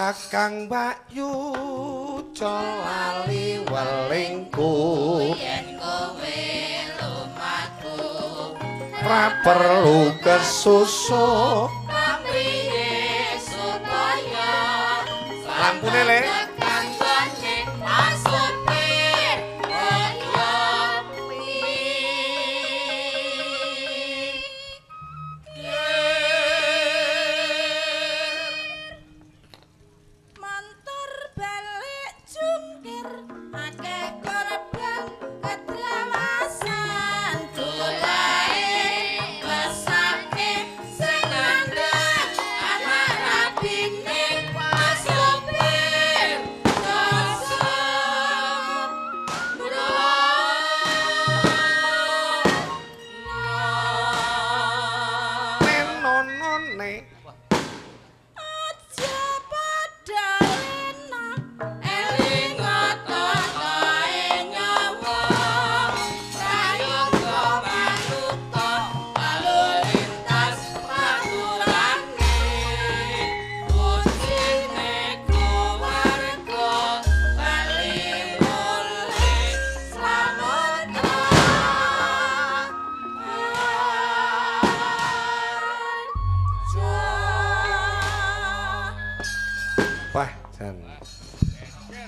Kakang Mbakyu aja lali welingku yen kowe lumaku ora perlu kesusu kapriye supaya lampune le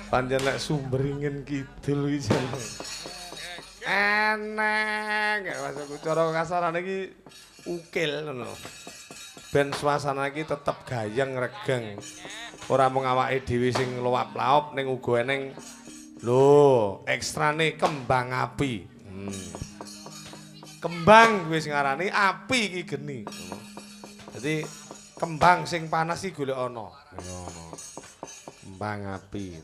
Pancen lek Sumberingin Kidul iki jan eneng maksudku cara kasarane iki ukil ngono. Ben suasana iki tetep gayeng regeng. Ora mung awake dhewe sing luap-laup ning uga eneng lho ekstrane kembang api. Kembang wis ngarani api iki geni. Dadi kembang sing panas iki golek ana. Ngono. Kembang api.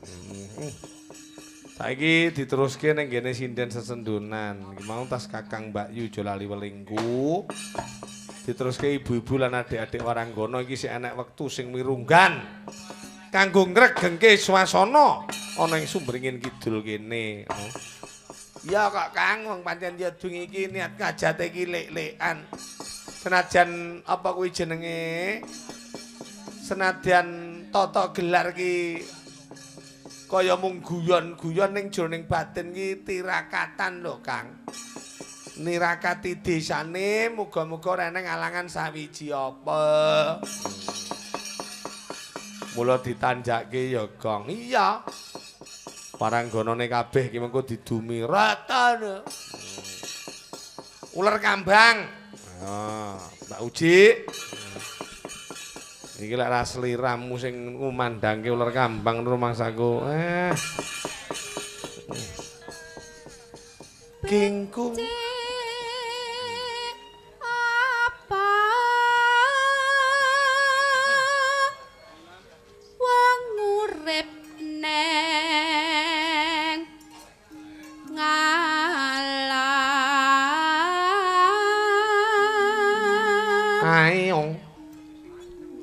Saiki diteruske ning gene sinden sesendunan. Iki mau tas Kakang Mbakyu aja lali welingku. Diteruske ibu-ibu lan adik-adik waranggana iki sik enek wektu sing mirunggan kanggo ngregengke swasana ana ing Sumberingin Kidul kene. Ya kok Kang, wong pancen ya dung iki niat ngajate iki lek-lekan. Senajan apa kuwi jenenge? Senadyan tata gelar ki kaya mung guyon-guyon ning jroning batin ki tirakatan lho Kang. Nirakati desane muga-muga ora eneng alangan sawiji apa. Mula ditanjake ya Gong. Iya. Paranggonane kabeh ki mengko didumi rata. Uler kambang. Ah, tak uji. Iki lek ra sliramu sing ngumandangke uler kambang rumangsaku. Kingku apa wong urip neng ngalah ayo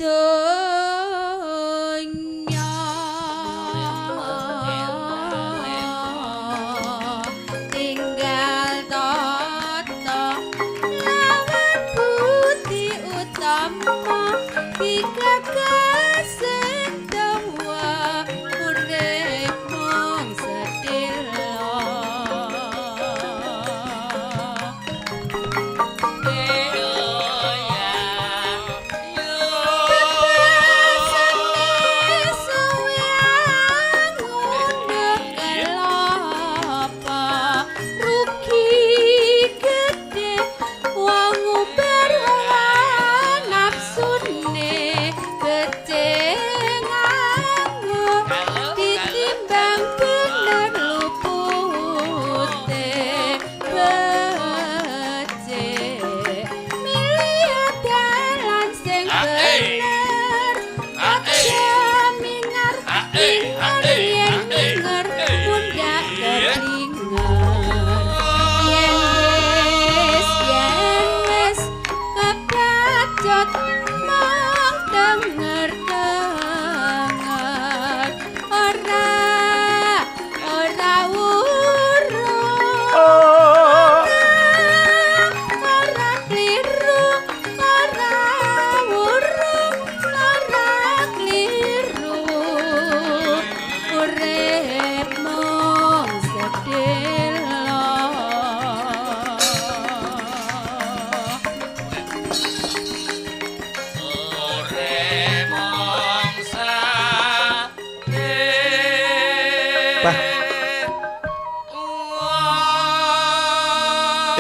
donya tinggal tata lawan budi utama digagas sing dawa urip mung sedhela.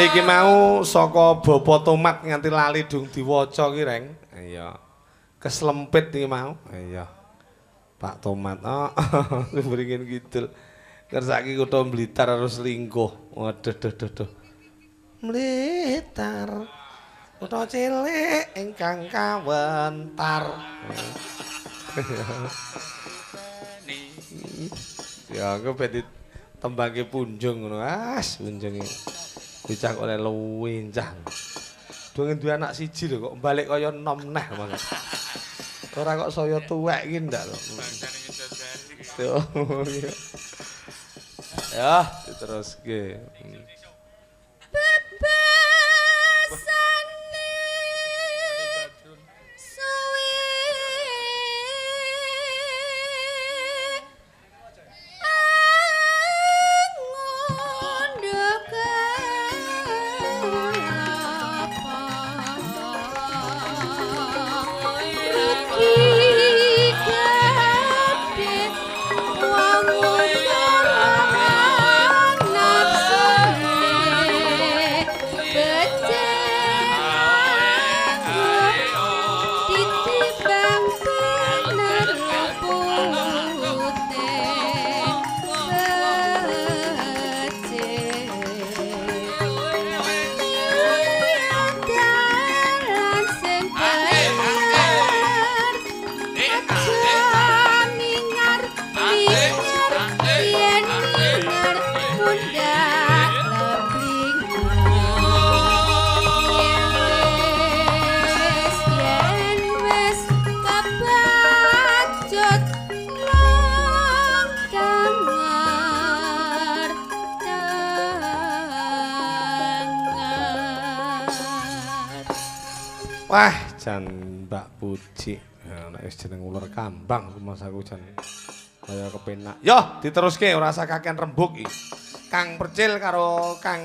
Iki mau saka Bapak Tomat nganti lali dung diwaca ki, Reng. Iya. Keslempit iki mau. Iya. Pak Tomat. Oh, Wringin Kidul. Kersake kutha Blitar harus selingkuh. Waduh duh duh duh. Blitar. Kutha cilik ingkang kawentar. Ya aku ben ditembangke punjung ngono. Ah, punjunge. Bocah kok oleh luwincah. Dongeng duwe anak siji lho kok balik kaya enom neh banget. Ora kok saya tuwek iki ndak lho. Ya, diteruske. Bebasane suwe Wah, jan Mbak Puji. Ya, nek wis jeneng uler kambang rumasaku jan kaya kepenak. Yo, diteruske ora usah kakean rembug iki. Kang Percil karo Kang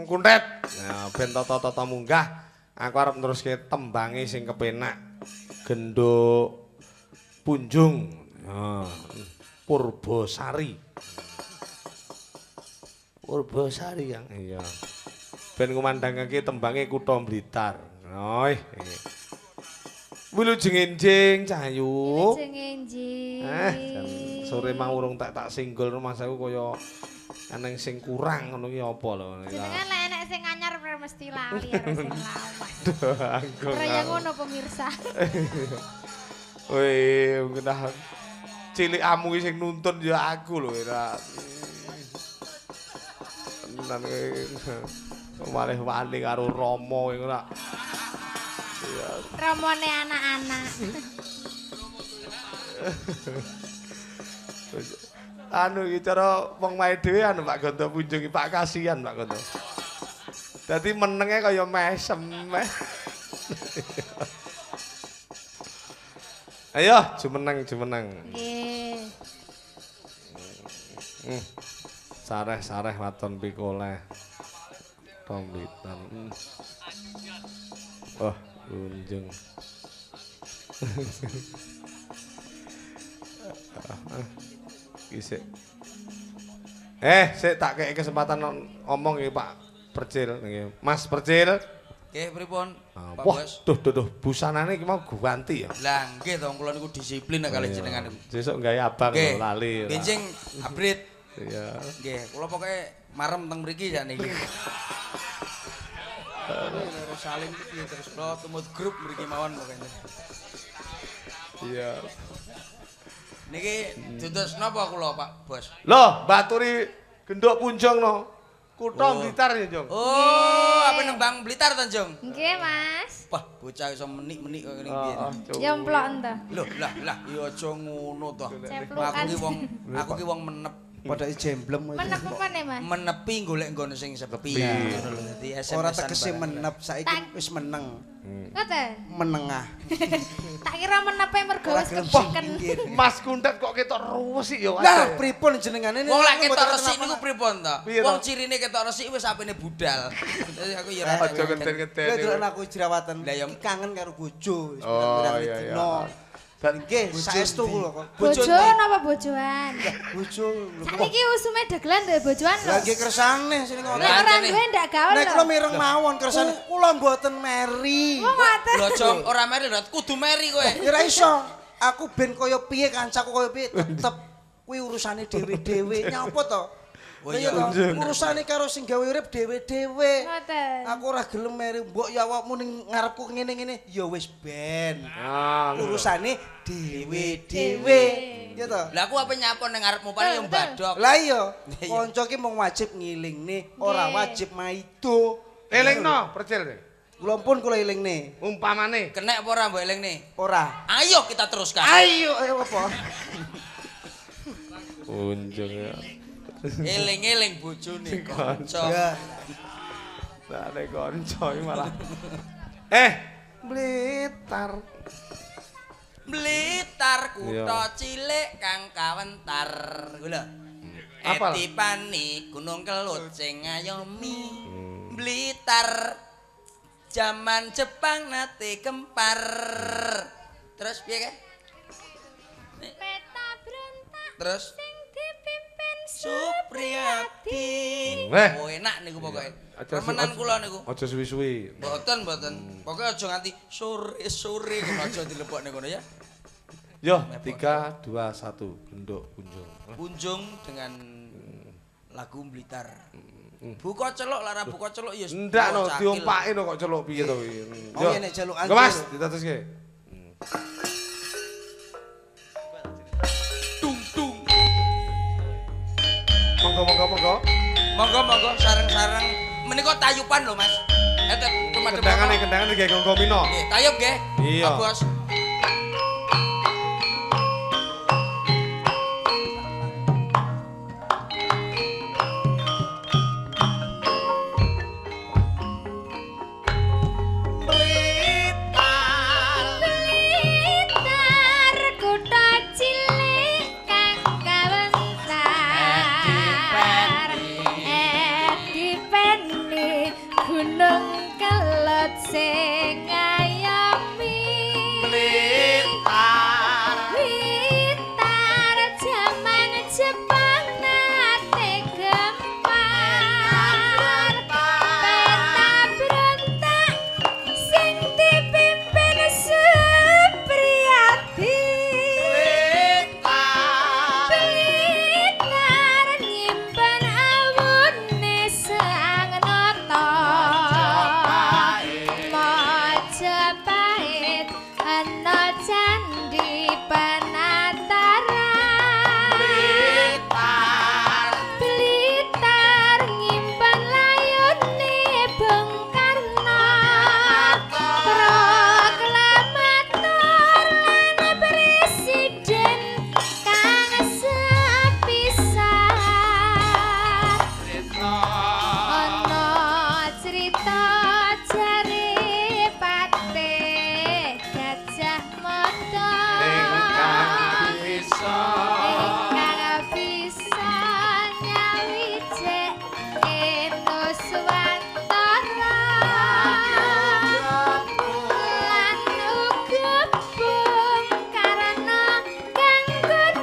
Kuntet. Ya, ben tata-tata munggah, aku arep neruske tembange sing kepenak. Genduk Punjung. Ya, Purbosari. Purbosari yang iya. Ben ngumandhangake tembange kutha Blitar. Oi. Wilujeng enjing Cahyu. Wilujeng enjing. Sore mau urung tak singgul rumahsaku kaya eneng sing kurang ngono ki apa lho. Jenengan lek enek sing anyar mesti lali karo sing lawas. Agung. Ora ngono pemirsa. Weh, genah cilikamu ki sing nuntun ya aku lho ora. Tenan malih wali karo Rama ngono ora. Ramone anak-anak. Anu iki cara wong mae dhewe anu Pak Gondo Punjung iki Pak kasihan Pak Gondo. Dadi menenge kaya mesem. Ayo jumeneng jumeneng. Nggih. Sareh-sareh waton pikoleh. Tombitan. Oh, unjung. Isik. Sik tak kei kesempatan ngomong iki Pak Percil nggih. Mas Percil. Nggih, pripun? Pak Wah, Bos. duh duh duh, busanane iki mau guwanti ya. Lah nggih to kula niku disiplin nek kalih jenengan niku. Sesuk gawe abang lho lali. Benjing abrit. Iya. Nggih, kula pokoke marem teng mriki sakniki. Salim piye terus kula tumut grup mriki mawon pokoke. Iya. Niki dudos napa kula Pak Bos? Loh, baturi genduk punjung no. Kutha Blitar ya, Jong. Oh, apa nembang Blitar to, Jong? Nggih, Mas. Wah, bocah iso menik-menik kaya ngene piye. Jomplok ento. Loh, lah lah, ya aja ngono to. Aku ki wong menep. Padake jemblem. Menep apa ne, Mas? Menepi golek nggon sing sepi. Ngono lho, dadi SMS. Ora tegese menep, saiki wis meneng. Ngoten. Menengah. Tak kira menepe mergo wis kepeken. Mas Kuntet kok ketok resik ya. Lah pripun jenengane? Wong lek ketok resik niku pripun to? Wong cirine ketok resik wis apene budal. Dadi aku ya ora aja ngenten-ngenten. Lha delok aku jerawatan. Kangen karo bojo wis pirang-pirang dina. Nggih, saestu kula kok. Bojo napa bojoan? Bojo lho. Sakniki usume dagelan duwe bojoan lho. Lah nggih kersane sing ngono. Nek ora duwe ndak gaul lho. Nek kula mireng mawon kersane kula mboten meri. Wong ngoten. Lho aja ora meri lho, kudu meri kowe. Ya ora iso. Aku ben kaya piye kancaku kaya piye tetep kuwi urusane dhewe-dhewe. Nyapa to? Oh iya, urusane karo sing gawe urip dhewe-dhewe. Aku ora gelem meri mbok ya awakmu ning ngarepku ngene-ngene ya wis ben. Urusane dhewe-dhewe. Ya to? Lah aku ape nyapa ning ngarepmu paling yo mbadok. Lah iya, kanca ki mung wajib ngilingne, ora wajib maido. Elingno, percil. Kula pun kula elingne. Umpamane kenek apa ora mbok elingne? Ora. Ayo kita teruskan. Ayo, ayo apa? Unjung ya. Eling-eling bojone kanca. Lah nek kanca iki malah Blitar. Blitar kutha cilik kang kawentar. Kuwi lho. Etipani Gunung Kelut sing ngayomi. Blitar jaman Jepang nate gempar. Terus piye kae? Peta berontak. Terus sing dipimpin Supriyadi. Oh enak niku pokoke. Remenan kula niku. Aja suwi-suwi. Mboten, mboten. Pokoke aja nganti sore-sore ngono aja dilebokne ngono ya. Yo, 3 2 1 genduk kunjung. Kunjung dengan lagu Blitar. Buka celuk lara buka celuk ya. Ndak no diompake no kok celuk piye to iki. Oh nek celukan. Mas, diteruske. Tung tung. Monggo monggo monggo. Monggo monggo sareng-sareng. Menika tayupan lho, Mas. Kendangane kendangane nggih Gonggo Mino. Nggih, tayub nggih. Iya. Bos. Sing ngayomi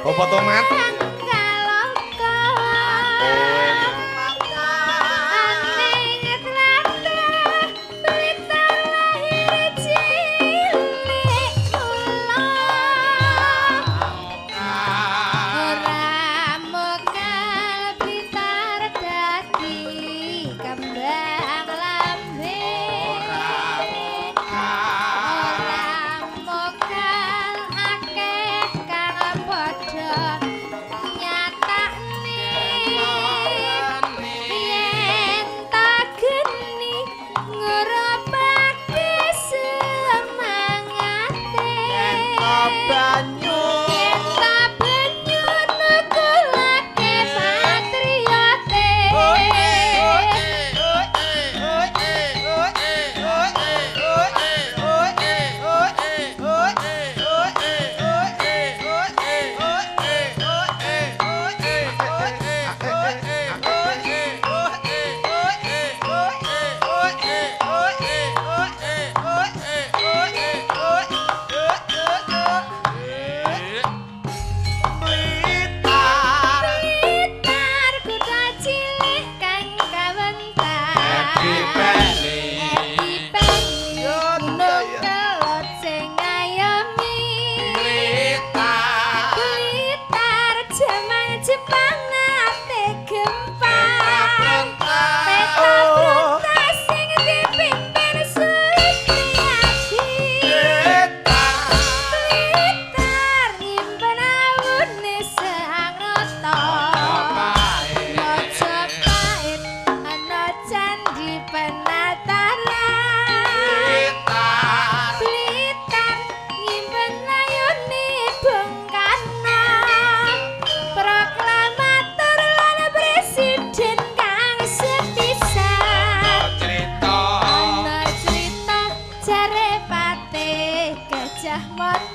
Bapak tomat.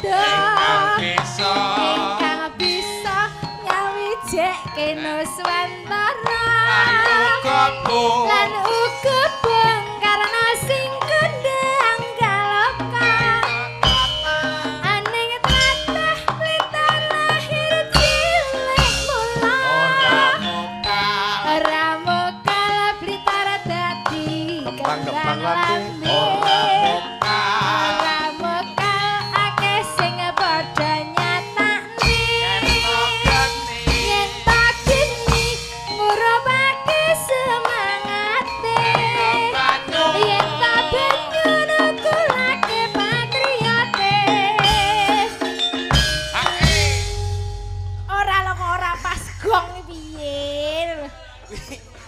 tulodo ingkang bisa nyawijekke nuswantara lan uga Bung Karno sing kondhang kaloka aning tlatah Blitar lahir cilik mula ora mokal Blitar dadi Kembang-kembang kembang lambe. lambe ora mokal akeh sing padha nyatakne yen ta geni ngurupake semangate yen ta banyu nukulake patriote ora lho kok ora pas gong iki piye.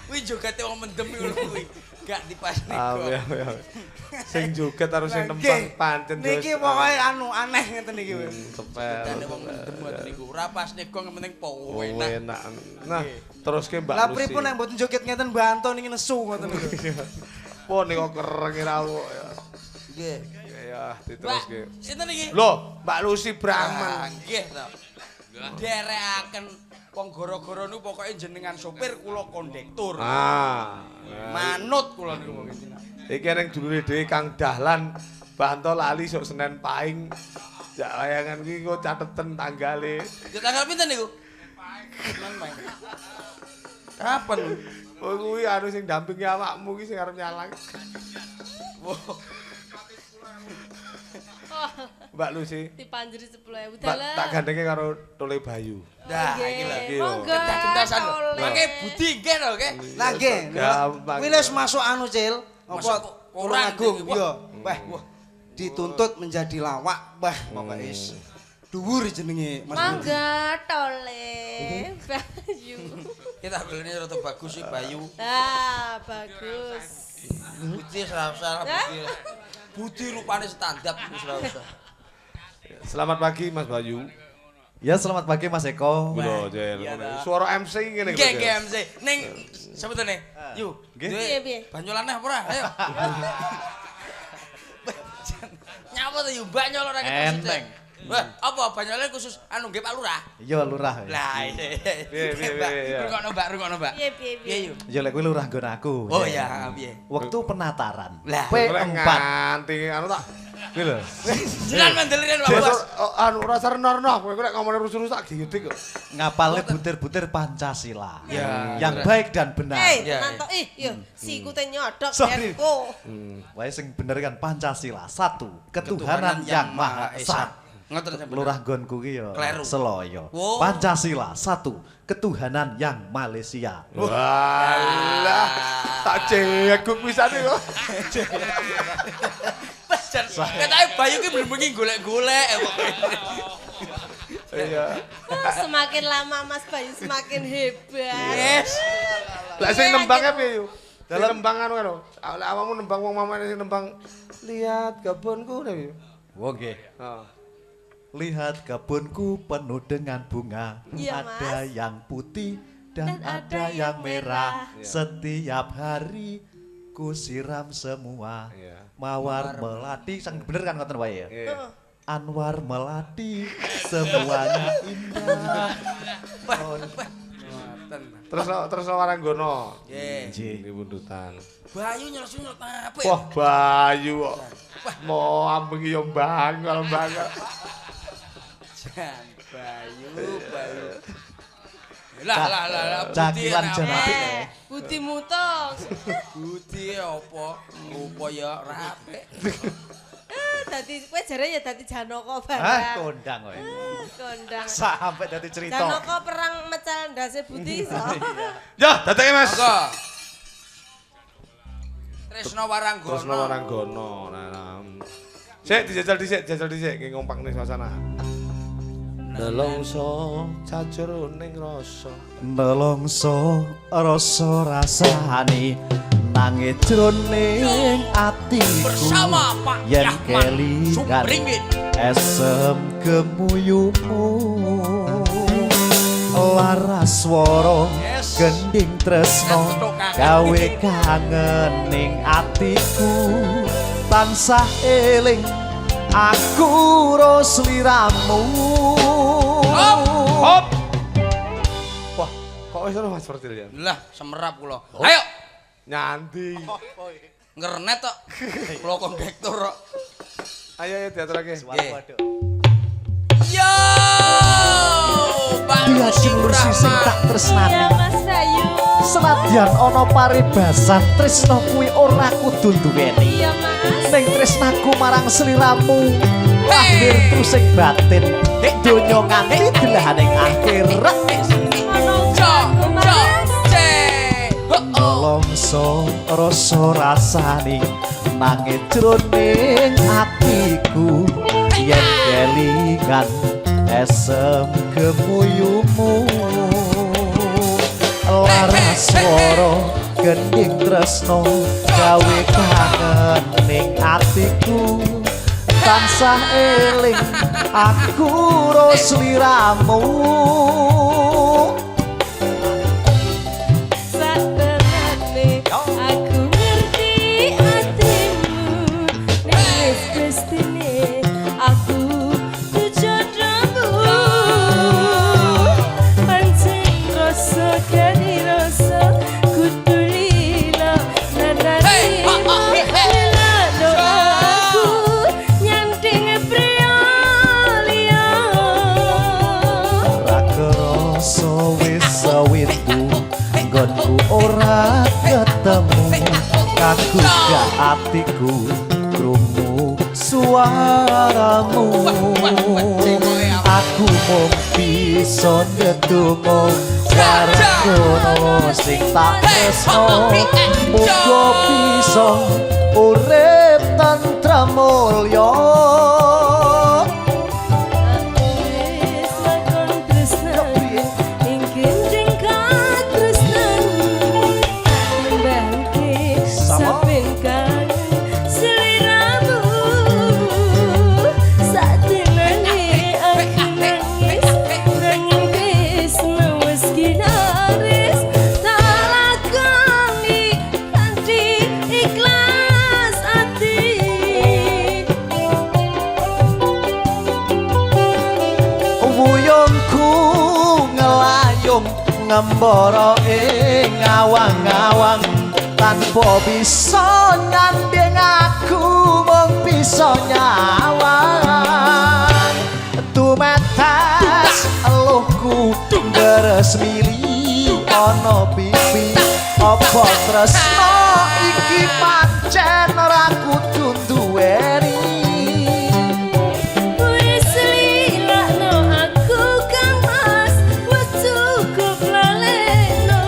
Kuwi jogete wong mendem iku lho kuwi. Gak dipasne Awe gong. awe awe. Sing joget karo sing nembang pancen Niki pokoke anu aneh ngeten iki wis. Sepel. Jogete wong mendem ngoten niku. Ora pasne gong yang penting Oh, enak. enak. Nah, teruske Mbak Lah Lucy. pripun nek mboten joget ngeten Mbak Anto niki nesu ngoten niku. Pun niku kereng ra ya. Nggih. Ya, Mbak, diteruske. sinten iki? Loh, Mbak Lucy Brahman. Ah, nggih to. Nderekaken wong gara-gara niku pokoke jenengan sopir kula kondektur. Ah. Manut kula niku pokoke. Iki ning dulure dhewe Kang Dahlan Banto lali sok Senin Paing. Jak layangan kuwi kok cateten tanggale. Ya tanggal pinten niku? Senin Paing. Kapan? Oh kuwi anu sing dampingi awakmu ki sing arep nyalang. Wah, Mbak Lucy. Dipanjeri 10.000 Mbak tak gandenge karo Tole Bayu. Dah iki lho. Iki lho. Monggo. Gentas-gentasan lho. Tole. Mangke budi nggih lho nggih. Lah nggih. Gampang. Kuwi wis masuk anu Cil, apa Masuk koran Tulungagung iki, wah. iya. Wah, dituntut menjadi lawak, wah pokoke wis dhuwur jenenge Mas Budi. Mangga Tole Bayu. Kita golene rada bagus sih Bayu. Ah, bagus. Budi ora usah Budi. Budi rupane standar wis ora usah. Selamat pagi Mas Bayu. Ya selamat pagi Mas Eko. Lho, Jel. Iya, ta. Suara MC ngene Nggih nggih MC. Ning sebetulnya Yu, Nggih. duwe Piye, piye? Banyol aneh apa ora? Ayo. Nyapa to Yu mbak nyol ora ketok sithik. Enteng. Wah, apa banyole khusus anu nggih Pak Lurah? Iya lurah. Lah iya. Piye, piye, Mbak, piye, iya. Rungokno Mbak, rungokno Mbak. Piye piye Piye piye. Yu? Ya lek kuwi lurah nggon aku. Oh ya, piye? Wektu penataran. Lah. P4. Nganti anu tak. Kuwi lho. Jenengan mandeliran Pak Bos. Oh, anu rasa renorno kowe nek ngomongane rusuh-rusuh tak gidik kok. Ngapalne butir-butir Pancasila. Ya. Yang baik dan benar. Eh, Iya, tenan to. Ih, yo sikute nyodok Sorry. Eko. Wae sing bener kan Pancasila. Satu, ketuhanan yang Maha Esa. Ngoten sampeyan. Lurah nggonku ki ya Kleru. Seloyo. Wow. Pancasila satu, ketuhanan yang Malaysia. Walah, tak ceguk pisane kok. Jan, Ketoke Bayu ki mlebu golek-golek pokoke. Iya. Oh, semakin lama Mas Bayu semakin hebat. Yes. Lah sing nembangnya piye yo? Dalam nembang anu kan lho. Lah awakmu nembang wong mamane sing nembang lihat kebunku ne piye? Wo nggih. Heeh. Lihat kebunku penuh dengan bunga. Iya, Ada Mas. yang putih dan, ada yang merah. Setiap hari ku siram semua. Iya. Mawar melati, sang bener kan ngoten wae ya. Iya. Anwar melati, semuanya indah. Ngoten. Terus terus Waranggono. Nggih. Nggih. Ini bundutan. Bayu nyelot-nyelot apik. Wah, Bayu kok. Mau ambengi yo bangol bangol. Jan Bayu, Bayu. Lah lah lah lah Budi Cakilan enak jan apa? apik. Eh, Budi mutung. Budi apa? Rupa ya ora apik. Eh, dadi kowe jare ya dadi Janaka Ah, barang. kondang kowe. Eh, Kondang. Sampai dadi cerita. Janaka perang mecal ndase Budi iso. Ya, datenge Mas. Monggo. Tresno Waranggono. Tresno Waranggono. Nah, nah. Sik dijajal dhisik, jajal dhisik nggih ngompakne suasana. Nelongso cajroning rasa. Nelongso rasa rasane nanging jroning atiku Bersama Pak yen Yahman kelingan Sumringin. esem gemuyumu laras swara Yes. gending tresno Ngetokake. gawe kangen ning atiku tansah eling aku ro sliramu. Hop. Wah, kok wis ora Mas Percil ya? Lah, semerap kula. Ayo Nyanti. ngernet tok. Kula kondektur kok. Ayo ayo diaturake. Nggih. Yo! Bang Diajeng Lucy sing tak tresnani. Iya Mas Bayu. Senadyan ana paribasan tresna kuwi ora kudu duweni. Iya Mas. Ning tresnaku marang sliramu lahir trusing batin. Donya nganti delahaning akhirat. Ono Cok, aku cok, Mas. cek. Ho, oh. Longso rasa rasane nanging jroning atiku yen kelingan esem gemuyumu lara swara gending tresno gawe kangen ning atiku tansah eling aku ro sliramu. Satenane aku ngerti atimu ning wis destine aku kujodohmu pancen rasa gani rasa kudu lila Hey, ha, ha, he, he. lilano aku nyanding priya liya. Ora kerasa wis sewindu nggonku ora ketemu kagugah atiku krungu suaramu aku mung bisa ndedonga waranggono sing tak tresno muga bisa urip tentrem mulya. Wis lakon tresnaku ing gendeng katresnanmu timbangke saben kangen sliramu satinane aku nangis nanging tresno wis kinaris tak lakoni kanthi ikhlas ati. Wuyungku ngelayung ngembara ing awang-awang tanpa bisa nyanding aku mung bisa nyawang tumetes eluhku deres mili ana pipi apa tresno iki pancen ora kudu duweni. Wis lilakno aku Kang Mas, wis cukup lalekno.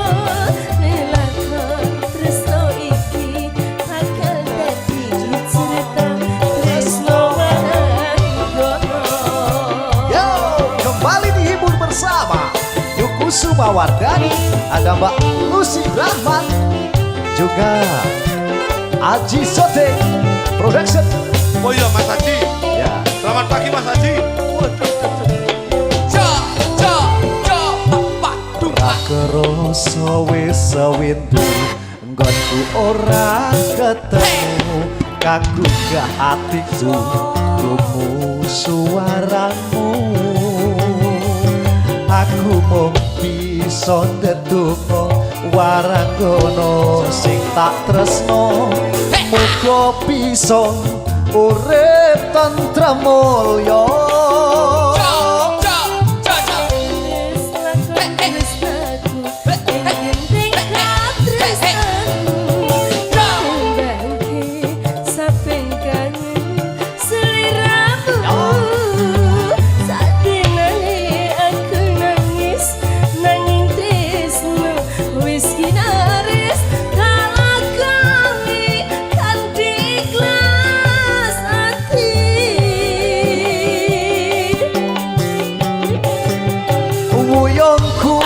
Lilakon tresno iki bakal dadi cerita tresno waranggono. Yo, kembali dihibur bersama Yuku Sumawardani, ada Mbak Lucy Rahman, juga Aji Sote Production. Oh iya Mas Aji. Ya. Selamat pagi Mas Aji. Cok, cok, cok, pak, pak, du, Ora pak. kerasa wis sewindu nggonku ora ketemu kagugah atiku krungu suaramu aku mung bisa ndedonga waranggono sing tak tresno muga bisa urip tentrem mulya. Cok, cok, cok, cok. Wis lakon tresnaku ing gendeng katresnanmu timbangke saben kangen sliramu satinane aku nangis nanging tresno wis kinaris tak lakoni kanthi ikhlas ati. Wuyungku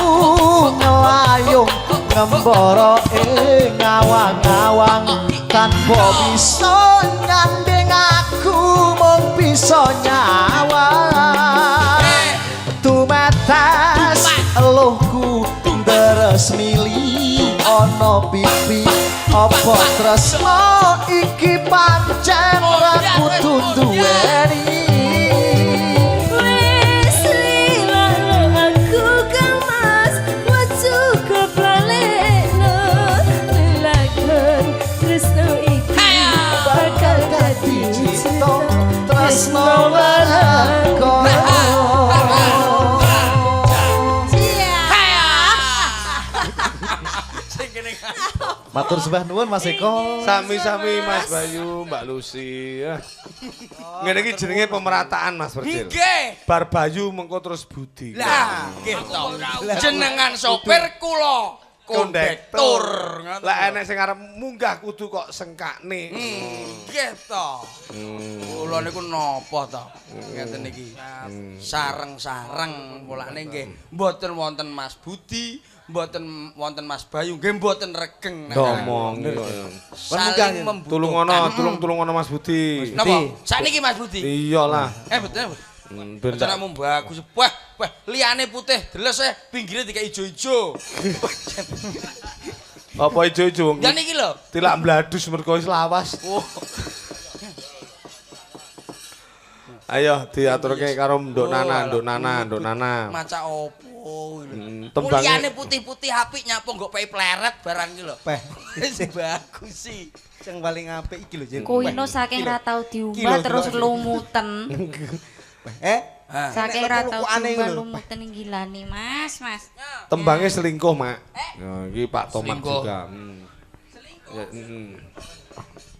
ngelayung ngembara ing awang-awang tanpa bisa nyanding aku mung bisa nyawang tumetes eluhku deres mili ana pipi apa tresno iki pancen ora kudu duweni. tresno waranggono. Sing kene. Matur sembah nuwun Mas Eko. Sami-sami Mas Bayu, Mbak Lucy. Ngene iki jenenge pemerataan Mas Percil. Nggih. Bar Bayu mengko terus Budi. Lah, nggih to. Jenengan sopir kula kondektur. Lah enek sing arep munggah kudu kok sengkakne. Nggih to. Kula niku napa to? Ngeten iki. Sareng-sareng mulane nggih mboten wonten Mas Budi, mboten wonten Mas Bayu, nggih mboten regeng. Ngomong. Saling membutuhkan. Tulungono, tulung-tulungono Mas Budi. Napa? Sakniki Mas Budi. Iyalah. Betul. Ben Aja bagus. Wah, wah, liyane putih, deles pinggire dikek ijo-ijo. Apa ijo-ijo wong? Ya niki lho. Tilak mbladus mergo wis lawas. Oh. Ayo diaturke karo Nduk Nana, Nduk Nana, Nduk Nana. Maca opo lho. Tembange Liyane putih-putih apik nyapo nggo pei pleret barang iki lho. Peh. Wis bagus sih. Sing paling apik iki lho Jen. Kuino saking ra tau diumbah terus lumuten. Saking ra tau diumbah lumuten gilane Mas, Mas. Tembange selingkuh, Mak. Ya iki Pak Tomak juga. Selingkuh.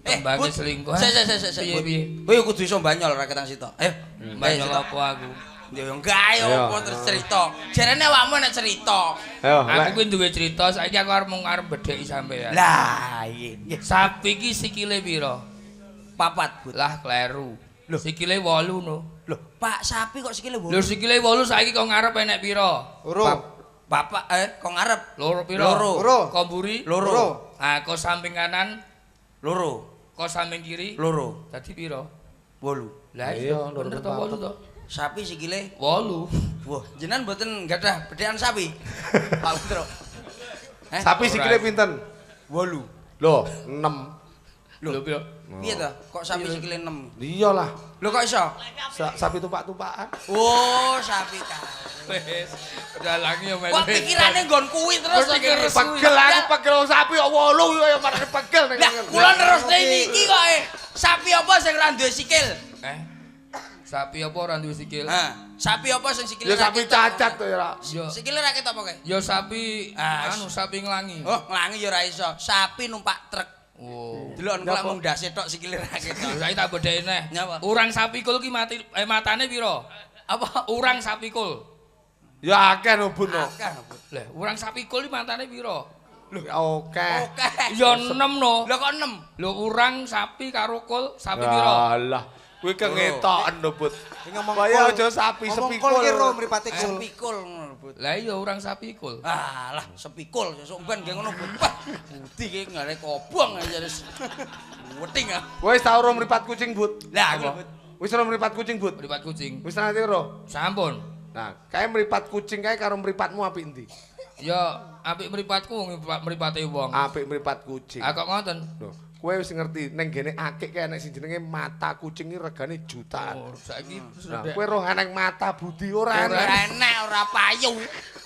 Tembange selingkuh. Sik sik. Piye piye? Kowe kudu iso banyol ra ketang sitok. Ayo, Banyol apa aku? Ya enggak ayo apa terus cerita. Jarene awakmu nek cerita. Ayo, aku kuwi duwe cerita, saiki aku arep mung arep bedheki sampean. Lah, iya. Sapi iki sikile pira? 4, Bud. Lah kleru. Sikile 8 no. Lho, Pak, sapi kok sikile 8? Lho sikile 8 saiki kok ngarep enek pira? Loro. Bapak kok ngarep? Loro pira? Loro. Kok mburi? Loro. Ah, kok samping kanan? Loro. Kok samping kiri? Loro. Dadi pira? 8. Lah iya, bener to 8 to? Sapi sikile 8. Wah, jenengan mboten gadah bedhekan sapi? Pak Putro. Sapi sikile pinten? 8. Lho, 6. Lho, piro? Piye to? Kok sapi sikile 6? Iyalah. Lho kok iso? Sapi tupak-tupakan. Oh, sapi ta. Wis, dalange yo melu. Kok pikirane nggon kuwi terus pegel aku pegel sapi kok 8 ya marane pegel ning. Lah, kula nerusne niki kok Sapi apa sing ora duwe sikil? Sapi apa ora duwe sikil? Ha, sapi apa sing sikile? Ya sapi cacat to ya. Sikile ra ketok apa kae? Ya sapi anu sapi nglangi. Oh, nglangi ya ora iso. Sapi numpak truk. Oh. Delok kok mung ndase tok sikile ra ketok. Saiki tak bedheki neh. Urang sapi kul ki mati matane pira? Apa? Urang sapi kul. Ya akeh no Bun. Akeh. Lah, urang sapi kul ki matane pira? Lho, akeh. Akeh. Ya 6 no. Lho kok 6? Lho urang sapi karo kul sapi pira? Alah. Kuwi kengetoken lho, Bud. Ngomong kaya aja sapi sepikul. Ngomong kul ki ro mripate kul. Sepikul ngono, Bud. Lah iya urang sapi kul. Alah, sepikul sesuk ben nggih ngono, Bud. Wah, Budi ki ngare kobong aja wis. Weting ah. Wis tau ro mripat kucing, Bud. Lah, aku, Bud. Wis ro mripat kucing, Bud. Mripat kucing. Wis nate ro? Sampun. Nah, kae mripat kucing kae karo mripatmu apik endi? Ya apik mripatku wong mripate wong. Apik mripat kucing. Ah kok ngoten? Lho, kowe wis ngerti ning gene akik kae enek sing jenenge mata kucing iki regane jutaan. Oh, saiki nah, kowe roh eneng mata Budi ora enek. Ora enek, ora payu.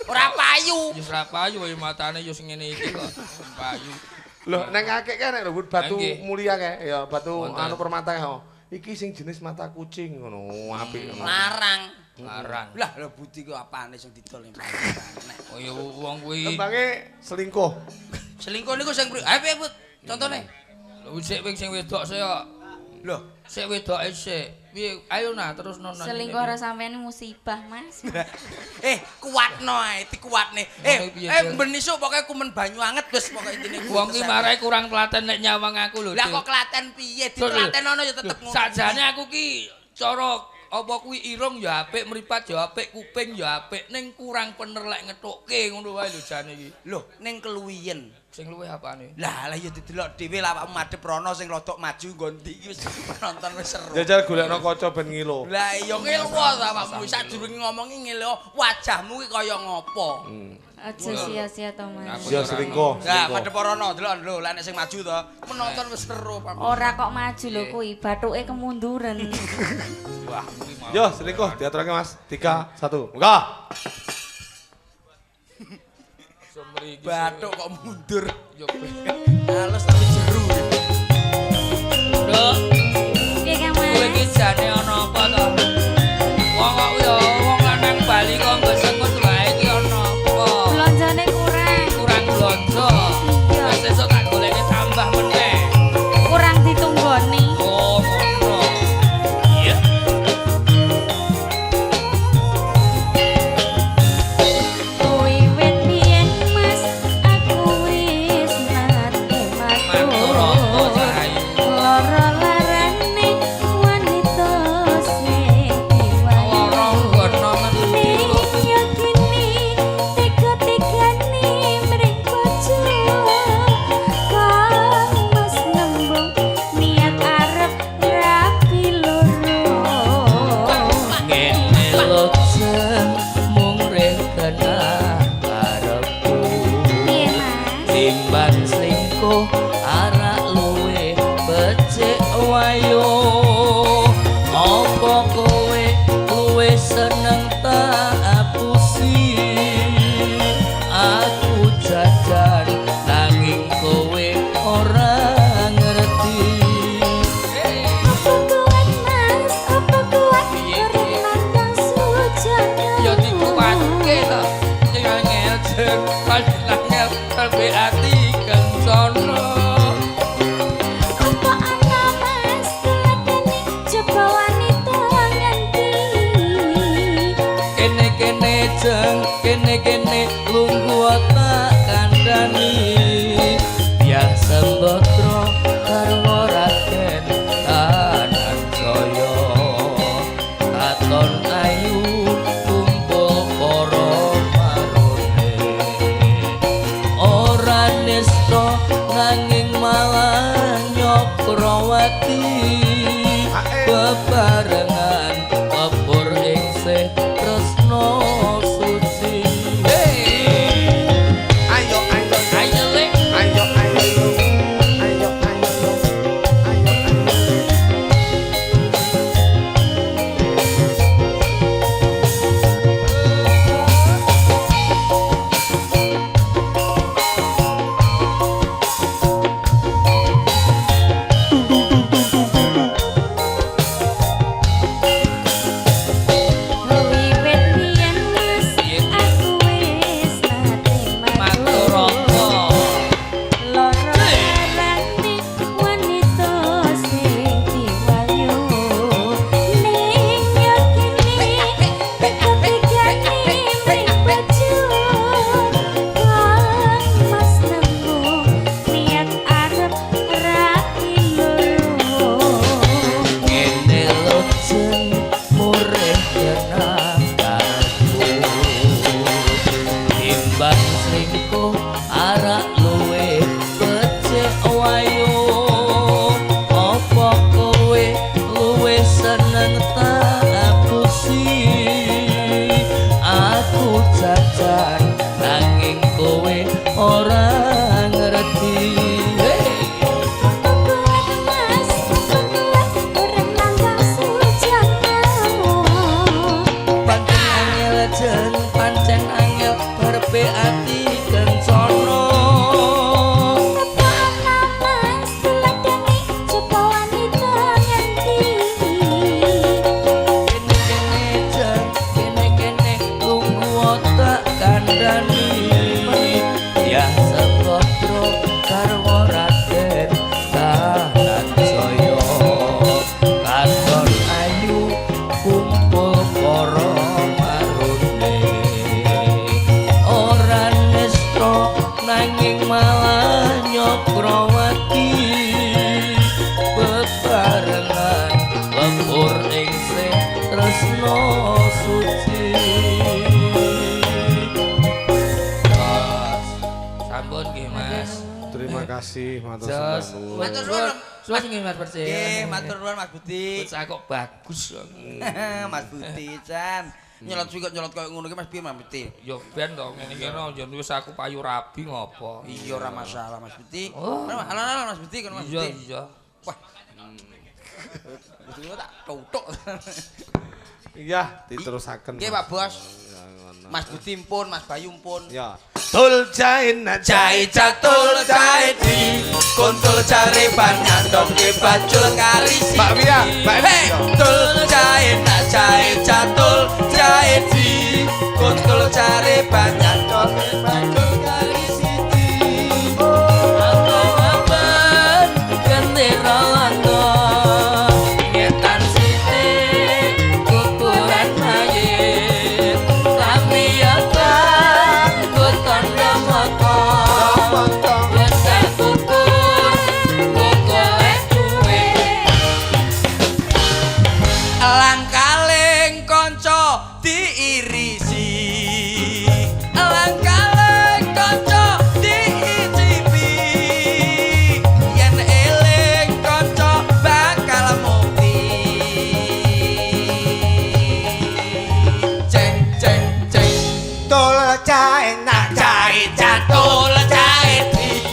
Ora payu. Ya ora payu ya matane ya sing ngene iki kok payu. Lho, neng akik kae enek lho batu mulia kae ya batu anu permata kae. Iki sing jenis mata kucing ngono apik. Larang. Larang. Lah lho Budi ku apane sing didol ning nek. Oh ya wong kuwi. Tembange selingkuh. Selingkuh niku sing ayo piye, Bud? Contone. Lho sik sing wedok sik kok. Lho, sik wedoke sik. Piye ayo nah terus nono. Selingkuh ora sampean musibah, Mas. Kuatno ae, dikuatne. Ben isuk pokoke kumen banyu anget wis pokoke intine. Wong ki marahi kurang telaten nek nyawang aku lho. Lah kok klaten piye? Ditelaten ono ya tetep ngono. Sakjane aku ki cara apa kuwi irung ya apik, mripat ya apik, kuping ya apik, ning kurang pener lek ngethukke ngono wae lho jane iki. Lho, ning keluwiyen. Sing luwih apane? Lah lah ya didelok dhewe lawakmu madhep rono sing rodok maju nggon ndi iki wis penonton wis seru. Jajal golekno kaca ben ngilo. Lah iya ngilo ta awakmu sadurunge ngomongi ngilo wajahmu ki kaya ngopo. Aja sia-sia to, Mas. Ya selingkuh. Lah madhep rono delok lho, lah nek sing maju to penonton wis seru. Ora kok maju lho kuwi, bathuke kemunduran. Wah, yo selingkuh diaturake Mas. 3 1. Monggo. Bathuk kok mundur. Halus tapi jeru. Nduk. Piye Kang Mas? Kowe iki jane ana jeng kene-kene lungguh tak kandhani ya sembatra karo Raden Tananjaya katon ayu kumpul para marone ora nista nanging malah nyokrawati bebarengan lebur ing sih tresno suci. Ayo ayo ayo lek ayo ayo ayo ayo ayo. Wiwit biyen Mas aku wis nate matur apa Loro arane wanita sing diwayu ning yo kene ketigane mring baju kang Mas nemu niat arep rai loro. Ngene lho jeng murih genah karepku timbang selingkuh arak luwe becik wayu apa kowe luwe seneng tak apusi aku jajan nanging kowe ora ngerti. Hey! Kuat Mas, kuat urip langgeng sujana. Pancen angel jeng pancen angel karepe ati kencana. Apa Mas tuladane coba wanita ngendi? Kene kene jeng kene kene lungguh tak kandhani ya sepotro garwa Raden Tananjaya katon ayu kumpul para marune ora nesta nanging malah nyokrawati bebarengan lebur ing sih tresno suci. Jos, sampun nggih Mas. Terima kasih matur Jos, sembah nuwun. Matur nuwun. Suwun nggih Mas Percil. Nggih, matur nuwun Mas Budi. Bocah kok bagus. Mas Budi Jan. Nyelot suwi kok nyelot koyo ngono ki Mas piye Mas Budi? Ya ben to ngene iki no yen wis aku payu rabi ngopo. Iya ora masalah Mas Budi. Oh. Alon-alon Mas Budi kono Mas Iya Budi. iya. Wah. Budi tak tutuk. Iya, diterusaken. Nggih Pak Bos. Ya, ngono. Mas Budi pun, Mas Bayu pun. Ya. Tul jain Jai catul jai di kontul jare banyandoke bajul karisi. Mbak Wia, Mbak Hey, Wia. tul jai tak jai catul jai di kontul jare banyandoke bajul karisi. Apa-apa gendera londo ngetan sithik kuburan mayit kami akan go tandha mata weteng kubur go golek duit. Elang kaleng kanca diirisi. Elang kaleng kanca diicipi. Yen eling kanca bakal mukti. Ceng ceng ceng Tul cae nak cae catul cae di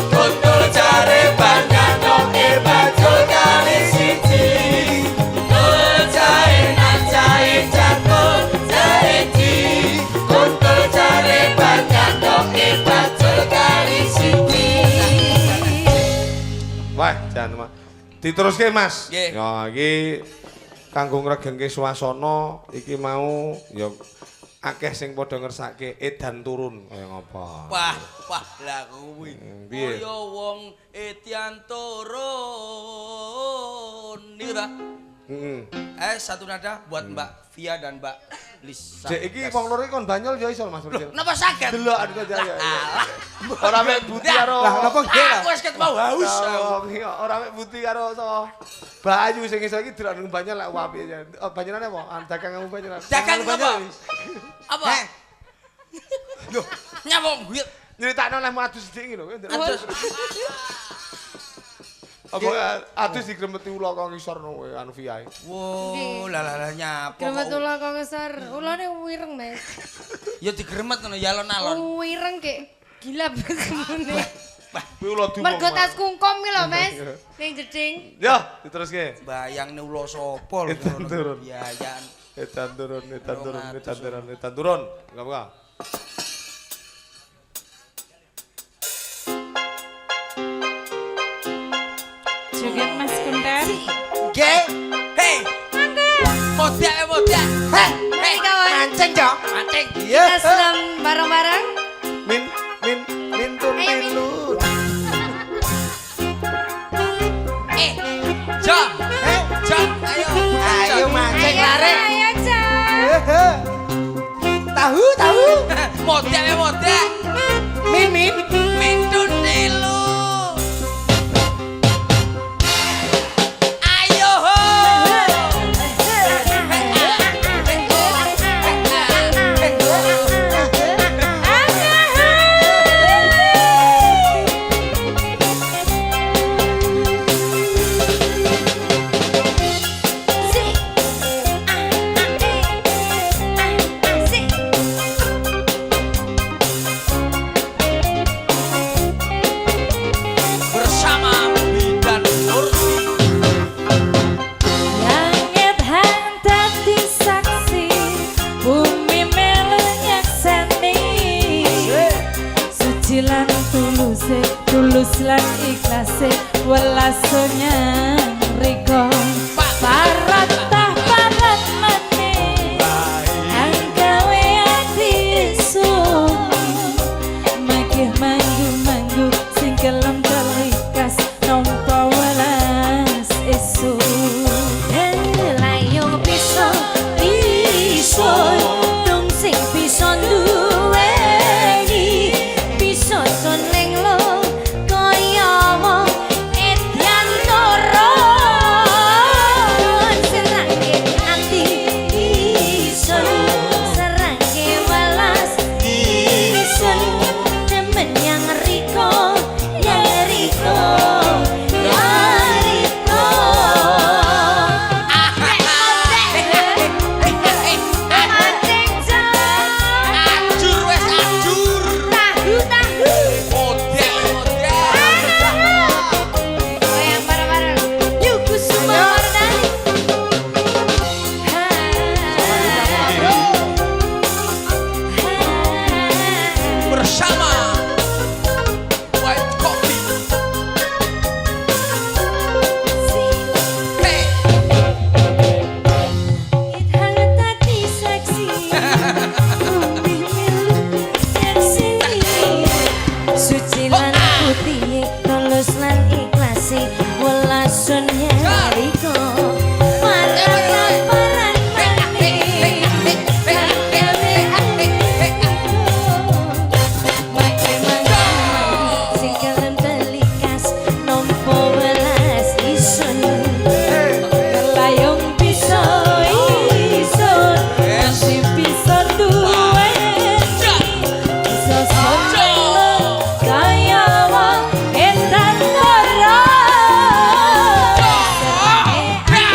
kuntul jare banyanoke bajul kali siji. Tul cae nak cae catul cae di kuntul jare banyanoke bajul kali siji. Wah, jan Mas. Diteruske Mas. Nggih. Ya iki kanggo ngregengke swasana iki mau ya akeh sing padha ngersake edan turun kaya ngapa. Wah, wah lah kuwi. Piye? Kaya wong etian turun. Niku ta? Heeh. Satu nada buat Mbak Via dan Mbak Lisa. Dek iki wong loro iki kon banyol ya iso Mas Percil. Napa saged? Delok aku aja ya. Ora mek buti karo Lah napa nggih lah? Aku wis ket mau haus. Ora mek buti karo sapa. Bayu sing iso iki delok nang banyol lek apik. Oh banyolane apa? Dagang kamu banyolan. Dagang apa? Apa? Heh. Lho, nyapa guyu? Nyeritakno lehmu adus sithik iki lho. Adus. Apa adus digremeti ula kok ngisor no anu viae. Wo, lah lah lah nyapa. Gremet ula kok ngisor. Ulane wireng, Mas. Ya digremet ngono ya alon-alon. Wireng kek gila semene. Kuwi ula dumung. Mergo tas kungkum ki lho, Mas. Ning jeding. Yo, diteruske. Bayangne ula sapa lho Edan turun. Biayan. Edan turun, edan turun, edan turun, edan turun. Enggak apa. Joget Mas Kuntet. Nggih. Hei. Mangga. Modak modak. Heh. Mari kawan. Mancing, Cok. Mancing. Iya. Kita senam bareng-bareng. Min min min tun Ayo, Min. pilun. Eh. Jo. Heh. Jo, ayo. Ayo mancing Ayo, lare. ayo, Cak. Hehe. Tahu, tahu. Modak modak. Min min. Mintun tilu. Ayo ho. Si. A A E A A si. Bersama Bidan Nurti. Langit hang dadi saksi, bumi melu nyekseni. Suci lan tuluse, tulus lan ikhlase, welas nyang riko. Parat tah parat manis, hang gawe ati sumi. Magih manggu-manggu sing kelem telikas nampa welas esuk. Layung piso piso tung sing piso duweni piso seneng lo kaya wong edan turun serangke ati isun serangke welas isun demen yang riko yang riko yang riko. Mancing jam Ajur wes ajur. tahu tahu. Modak modak. Goyang bareng-bareng. Yuk Kusuma Wardani. Bersama White Coffee. Hey. Suci lan putih, tulus lan ikhlasi, welasun nyariko. Paran paran manis, sing kelem telikas, nampa welas isun. Layung piso isun, sing piso duweni, piso seneng lo kaya wong edan turun. Serangke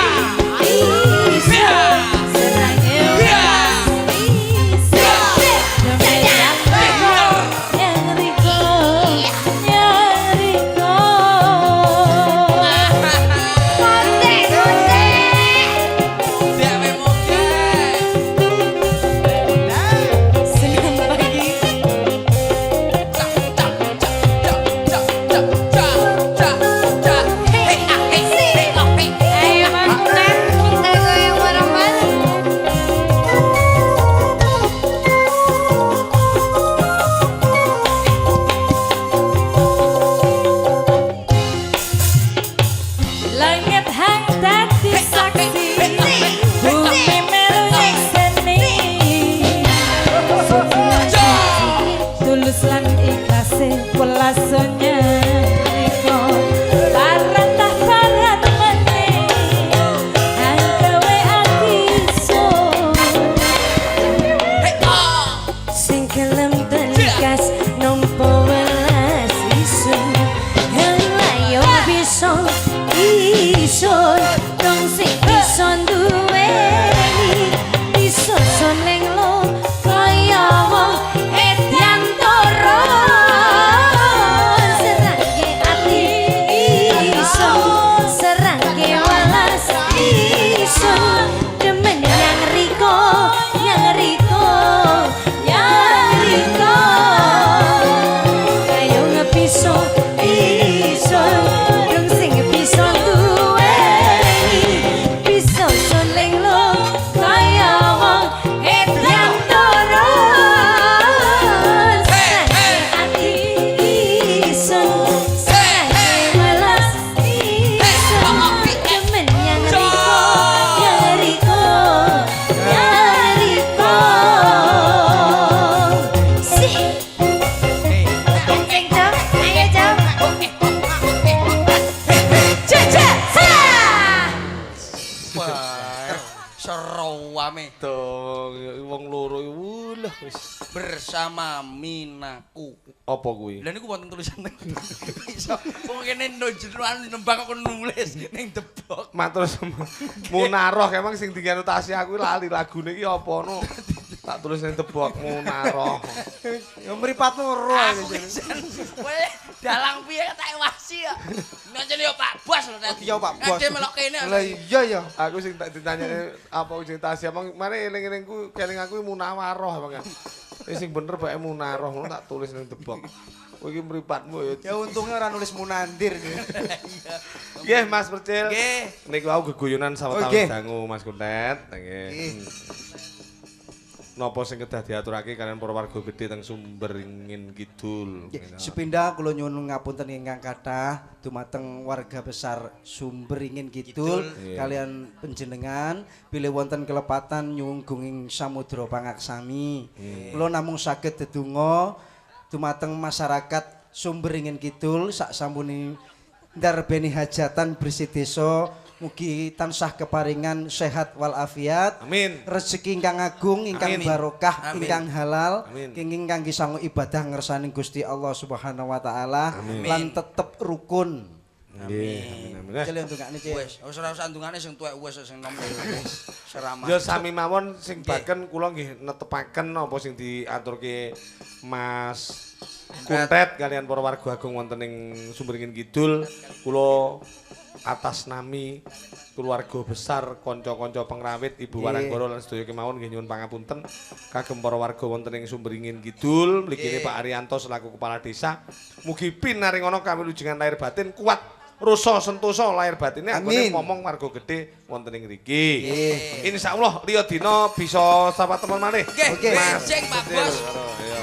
Wis Bersama Minaku. Apa kuwi? Lah niku wonten tulisan ning iso. Wong kene nonjenuan nembang kok nulis ning debok. Matur Munaroh emang sing dianotasi aku lali lagune iki apa no. Tak tulis ning debok Munaroh. Ya mripatmu ero Aku pisan. Kowe dalang piye tak ewasi ya. Ngancen yo Pak Bos lho tadi. Iya Pak Bos. Ade melok kene. Lah iya ya. Aku sing tak ditanyane apa sing Tasya emang mare eling-elingku keling aku Munawaroh emang. Wis sing bener bae Munaroh ngono tak tulis ning debok. Kowe iki mripatmu ya. Ya untungnya ora nulis Munandir. Nggih Mas Percil. Nggih. Niku wau geguyonan sawetawis Nggih. dangu Mas Kuntet. Nggih. Napa sing kedah diaturake kalian para warga gedhe teng Sumberingin Kidul. Nggih, sepindah kula nyuwun ngapunten ingkang kathah dumateng warga besar Sumberingin Kidul kalian panjenengan bilih wonten kelepatan nyuwun gunging samudra pangaksami. Kula namung saged dedonga dumateng masyarakat Sumberingin Kidul sak sampune ndarbeni hajatan bersih desa mugi tansah keparingan sehat walafiat. Amin. Rezeki ingkang agung, ingkang Amin. barokah, Amin. ingkang halal, Amin. kenging kangge sangu ibadah ngersaning Gusti Allah Subhanahu wa taala lan tetep rukun. Nggih, amin amin. Cil ndongakne Cil. Wis, wis ora usah ndungane sing tuwek wis sing nom wis seramah. Ya sami mawon sing baken kula nggih netepaken apa sing diaturke Mas Kuntet kalian para warga agung wonten ing Sumberingin Kidul kula atas nami keluarga besar kanca-kanca pengrawit Ibu Waranggara lan sedaya kemawon nggih nyuwun pangapunten kagem para warga wonten ing Sumberingin Kidul mligine Pak Arianto selaku kepala desa mugi pinaringono kawilujengan lahir batin kuat rasa sentosa lahir batine anggone momong warga gedhe wonten ing mriki. Insyaallah liya dina bisa sapa temen malih. Nggih, Oke. benjing Pak Bos. Iya.